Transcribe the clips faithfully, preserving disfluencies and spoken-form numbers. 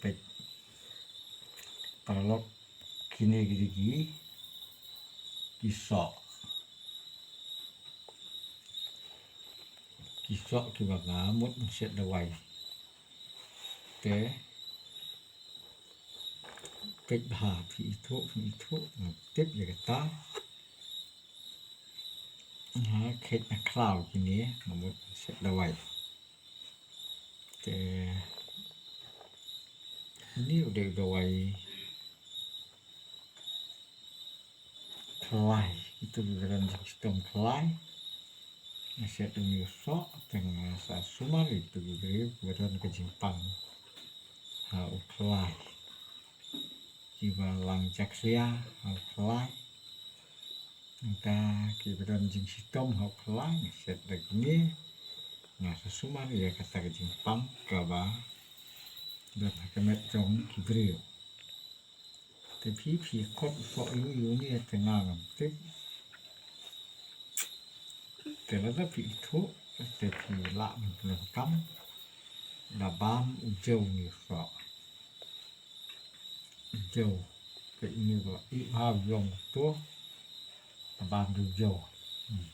Peit, paralok, kine ki dei ki, ki soh. Ki soh kiba nga mut ban siat dawai. Te peit bha, phi ithuh, phi ithuh, nga tip ïa kata. Nga kheit, nga khlaw kine, nga mut ban siat dawai. Te une u dei u dawai khlai, kito kiba don jingshitom khlai. Nga siat une u soh, te nga sa sumar ïa kito ki briew kiba don ka jingpang ha u khlai, kiba lang jakhlia ha u khlai. Nangta kiba don jingshitom ha u khlai, nga siat da kine, nga sa sumar ïa kata ka jingpang kaba don ha ka met jong ki briew. Te phi, phi khot u soh ïa u, ïa une, te nga ngam tip. Te lada phi ithuh, te phi lah ban pyndonkam da bam u jew une u soh. U jew, te une ba ih ha u ïong to, da bam da u jew. Hmm.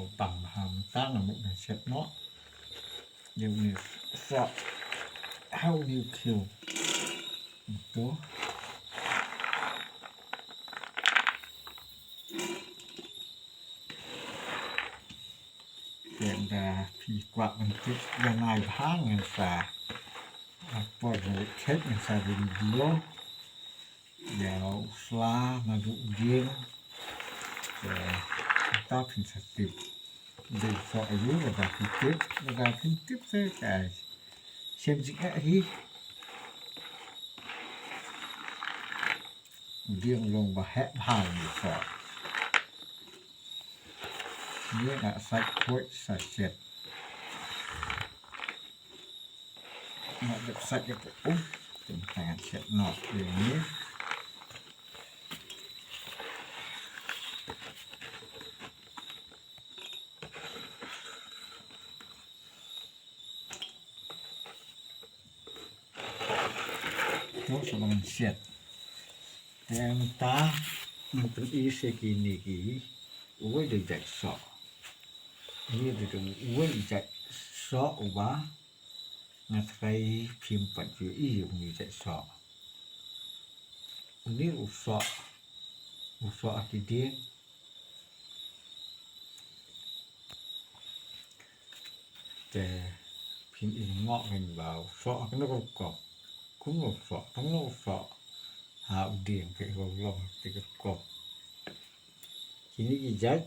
U pang bha mynta, nga mut ban siat noh ïa une u soh ha une u khiew. To. Te lada phi kwah ban tip ïa nga bha, ngan sa, ha por ngan leit kheit, ngan sa video ïa u sla naduh u dieng. Te mynta phin sa tip. Dei u soh aïu, lada phi tip, lada phin tip te ka shem jingeh hi. U dieng long ba heh bha u soh. Ïa nga sait khuid sa siat. Nga dep sait ïa ka um. Te ngan siat noh ïa une. To, sa ngan siat. Te mynta ngan pyni sha kine ki, uwei de jait soh. Une de, de uwei jait soh uba nga tharai phim pat ju ïohi, une jait soh. Une u soh, u soh ha ki dieng. Te phin ïohi ngin ba u soh ha kano ka rukom. Kumno u soh, kumno u soh ha u dieng, te u long te ka rukom. Kine ki jait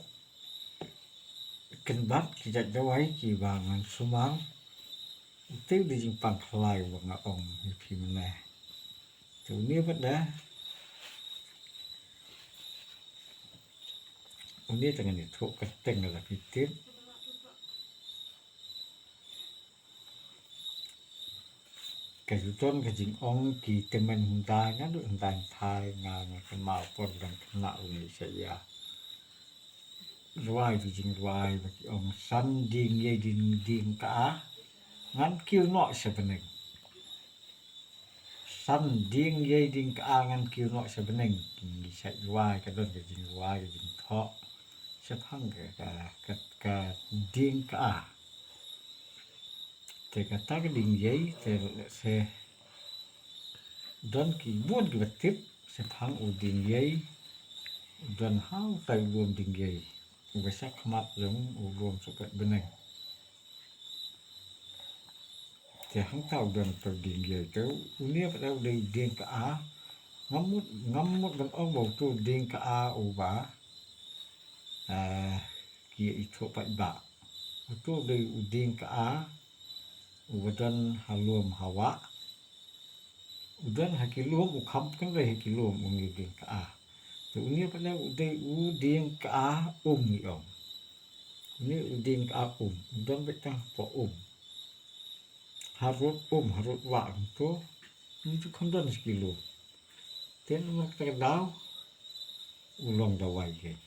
kynbat, ki jait dawai kiba ngan sumar. Te u dei jingpang khlai uba nga ong ïa phi mynne. Te une pat da, une te ngan ïathuh kyrteng lada phi tip. Ka ju don ka jingong ki tymmen hyndai, naduh hyndai thai nga, nga kynmaw por dang khynnah une sha ïa. Rwai ki jingrwai ba ki ong san dieng ïei dieng, dieng ka a, ngan kiew noh sha bneng. San dieng ïei dieng ka a, ngan kiew noh sha bneng. Ngi shait rwai, ka don ka jingrwai, ka jingthoh shaphang ka, ka, ka, ka dieng ka a. Te kata ka dieng ïei, te lehse don ki bun kiba tip shaphang u dieng ïei. U don ha utai u lum dieng ïei uba sha khmat jong u lum sukot bneng. Te hangta u don utai u dieng ïei, te une pat u dei u dieng ka a. Ngam mut, ngam mut ban ong ba utu u dieng ka a uba, eh, ki ithuh paidbah. Utu u dei u dieng ka a uba don ha lum ha wah. U don ha ki lum, u kham pynrei ha ki lum, une u dieng ka a. Te une pat u dei u dieng ka a um ngi ong. Une u dieng ka a um, u don beit tang hapoh um. Harud um, harud wah kumto. Une u kham don ha ki lum. Te namar kata ka daw u long dawai kein.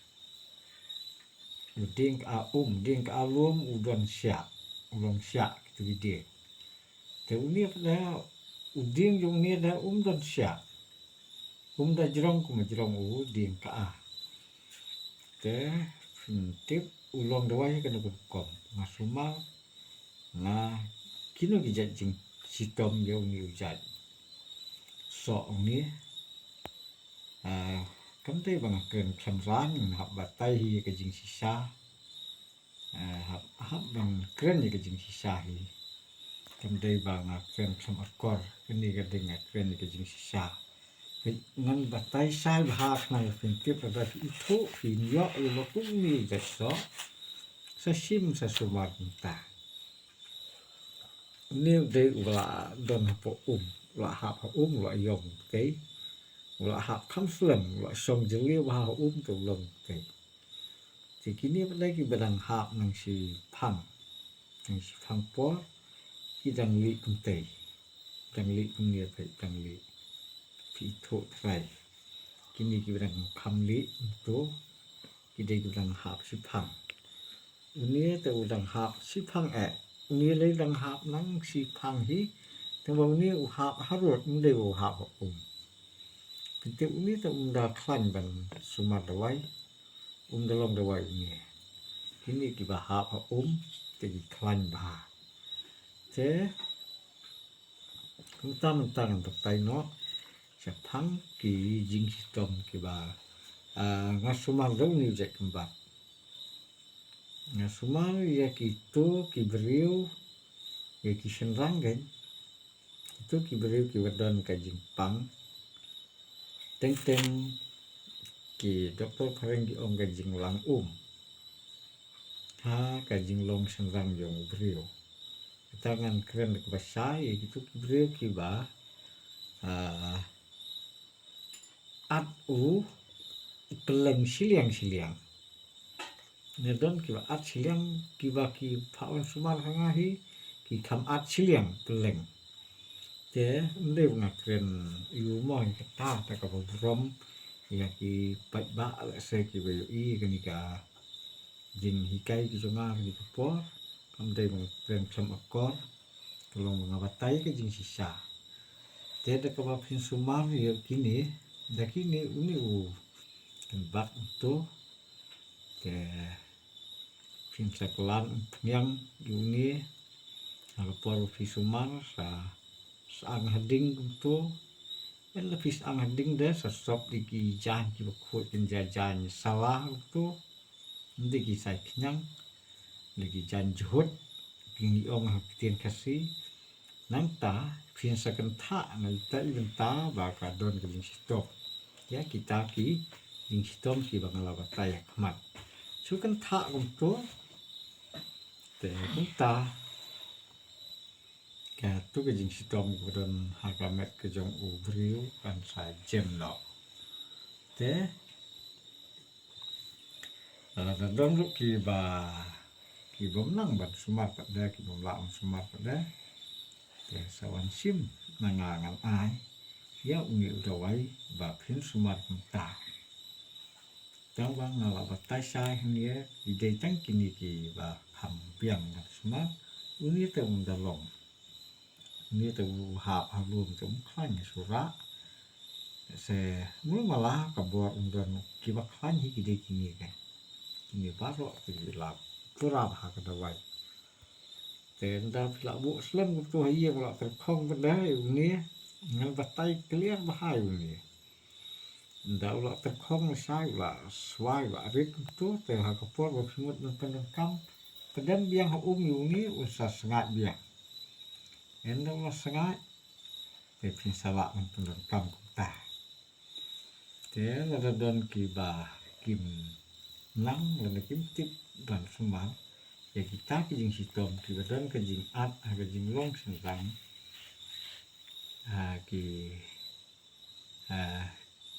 U dieng ka a um, dieng ka a lum u don shiah, u long shiah. tu ki dieng. Te une pat da u dieng jong une da um don siah. Um da jrong kumba jrong u dieng ka a. Te phin tip u long dawai ha kano ka rukom. Nga sumar na kino ki jait jingshitom ïa une u jait soh une. Ah, kam dei ba nga kren khlem rang, nga hap batai hi ïa ka jingshisha. Ah, hap, hap ban kren ïa ka jingshisha hi. Kam dei ba nga kren khlem akor, kane ka dei nga kren ïa ka jingshisha. Ngan batai shai bha khnang ba phin tip, lada phi ithuh phin ïoh ïa ba kumne jait soh. Sa shim sa sumar mynta. Une u dei u la don hapoh um, u la hap ha um, u la ïong tei. U la hap kham slem, u la shong jylliew bha ha um te u long tei. Te kine pat dei kiba dang hap nang shiphang. Nang shiphang por ki dang lieh kumtei. Dang lieh kumne tei dang lieh. Phi ithuh trai. Kine kiba dang kham lieh kumto ki dei kiba dang hap shiphang. Une te u dang hap shiphang eh. Une lei dang hap nang shiphang hi. Tangba une u hap harud, um dei u hap ha um. Kynte une te um da khlaiñ ban sumar dawai. Um da long dawai une. Kine kiba hap ha um te ki khlaiñ bha. Te kumta mynta ngan batai noh shaphang ki jingshitom kiba, ah, nga sumar da une u jait kynbat. Nga sumar ïa kito ki briew, ïa ki shynrang kein. Kito ki briew kiba don ka jingpang. Teng teng ki doktor phareng ki ong ka jinglang um ha ka jinglong shynrang jong u briew. Kata ngan kren da kaba shai ïa kito ki briew kiba, ah, at u pylleng shiliang shiliang. Ne don kiba at shiliang, kiba ki phah wan sumar ha nga hi ki kham at shiliang pylleng. Te ym dei ba nga kren ïa u mo ïa kata, ta kaba burom ïa ki paidbah lehse kiba ïohi ïa kane ka jinghikai ki jong nga ha kane ka por. Kam dei ba nga kren khlem akor, ka long ba nga batai ka jingshisha. Te da kaba phin sumar ïa kine, da kine une u kynbat kumto. Te phin sa kylla umphniang ïa une ha ka por ba phi sumar, sa, sa ang ha ding kumto. Ynda phi sa ang ha ding de sa sop da ki jaiñ kiba khuid, kin jaiñ sala kumto. Ym dei ki sai khñiang, da ki jaiñ jhut, ki ngi ong ha ktien Khasi. Nangta phin sa kynthah na ita i bynta ba ka don ka jingshitom. Ïa kita ki jingshitom kiba nga la batai ha khmat. Shu kynthah kumto. Te kumta kato ka jingshitom ka don ha ka met ka jong u briew kan sa jem noh. Te, ah, da don ruh kiba, ki bym nang ban sumar pat de, ki bym lah ban sumar pat de. Te sa wan shim na nga, ngan ai ïa une u dawai ba phin sumar kumta. Tang ba nga la batai shai hangne, ki dei tang kine kiba kham biang ban sumar. Une te um da long. Une te u hap ha lum te um khlaiñ ha surah. Se mul mala ka bor um don, kiba khlaiñ hi ki dei kine ke. Kine baroh te ki la pura bha ka dawai. Te ynda phi la buh slem kumto ha ïing, u la tyrkhong bha ïa une. Ngan batai clear bha ïa une. Ynda u la tyrkhong lashai, u la swai, u la rit kumto, te ha ka por ba phi mut ban pyndonkam, pdem biang ha um ïa une, un sa sngaid biang. Ynda u la sngaid te phin sa lah ban pyndonkam kumta. Te lada don kiba kim nang lane kim tip ban sumar ïa kita ki jingshitom kiba don ka jingat ha ka jinglong shynrang, ha ki, ha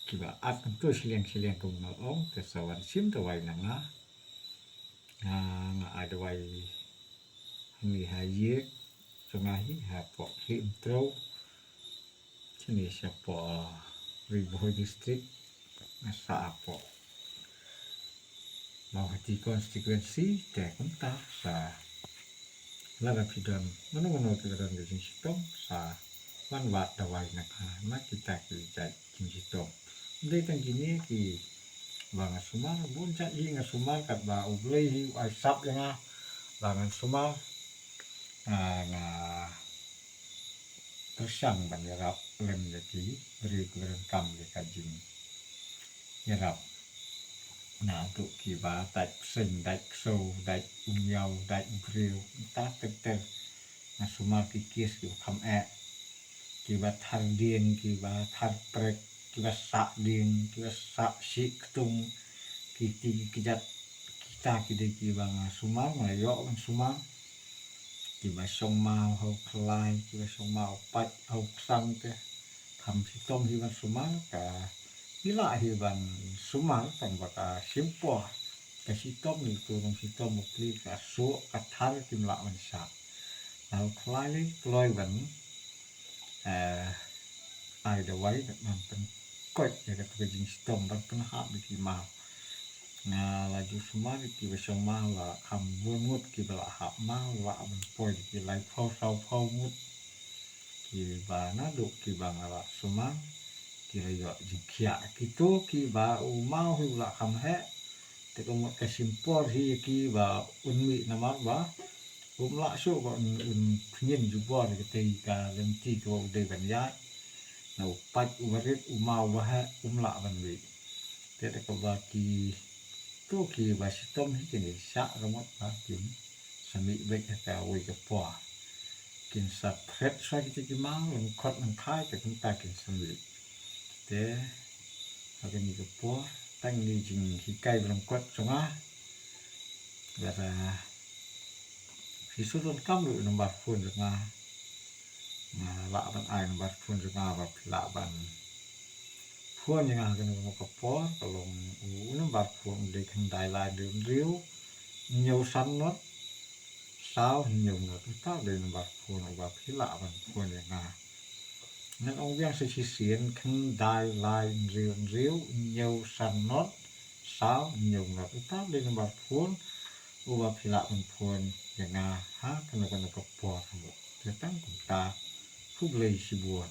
kiba at kumto shiliang shiliang kum nga ong, te sa wan shim dawai na nga. Ah, nga ai dawai hangne ha ïing jong nga hi hapoh Hlympyrthiaw. Shane shapoh Ri Bhoi District, nga sah hapoh Mawhati Constituency, te kumta sa Lada phi don mano mano kiba don ka jingshitom, sa wan wad dawai na ka, na kita ki jait jingshitom. Ym dei tang kine kiba nga sumar, bun jait hi nga sumar, katba U Blei hi u ai sap ïa nga ba ngan sumar. Ah, nga pyrshang ban ïarap lem ïa ki briew kiba donkam ïa ka jingïarap. Naduh kiba dait bseiñ, dait ksew, dait umïaw, dait u briew, mynta ter ter nga sumar ki kes kiba kham eh, kiba thar dieng, kiba thar prek, kiba sah dieng, kiba sah shih ktung, ki, ki, ki jait kita ki dei kiba nga sumar, nga ïoh ban sumar. Kiba shong maw ha u khlai, kiba shong maw pait ha u ksang te kham shitom hi ban sumar, ka ngi lah hi ban sumar tang ba ka shim por. Ka shitom ngi tu nong shitom u pli ka suh ka thar kim lah ban shah. Na u khlai lei kloi ban, eh, ai dawai ban pynkoit ïa kata ka jingshitom ban pynhap ïa ki maw. Nga la ju sumar ïa kiba shong maw la kham bun ngut kiba la hap maw, la ban poi ïa ki laiphew sawphew ngut. Kiba naduh kiba nga la sumar ki la ïoh jingkhiah. Kito kiba u maw hi u la kham heh, te ka mut ka shim por hi ïa ki ba un mih namar ba um lah shuh ba un, un khñiot jubor ïa katei ka lynti kaba u dei ban ïaid. Na u pait uba rit, u maw uba heh um lah ban mih. Te da kaba kito kiba shitom hi kin sa ïa ka mut ba kin sa mih beit ha kawei ka por. Kin sa thret shuwa kita ki maw, lyngkhot lyngkhai te kumta kin sa mih. Te ha kane ka por tang ine i jinghikai ba lyngkot jong nga. Lada phi shu donkam ruh ïa u number phone jong nga, nga lah ban ai number phone jong nga ba phi lah ban phone ïa nga ha kano kano ka por. Ka long u number phone u dei khyndai lai hynriew hynriew hynñiew san nod saw hynñiew nod. Uta u dei number phone uba phi lah ban phone ïa nga. Ngan ong biang sa shisien, khyndai lai hynriew hynriew hynñiew san nod saw hynñiew nod. Uta u dei number phone uba phi lah ban phone ïa nga ha kano kano ka por. Te tang kumta, khublei shibun.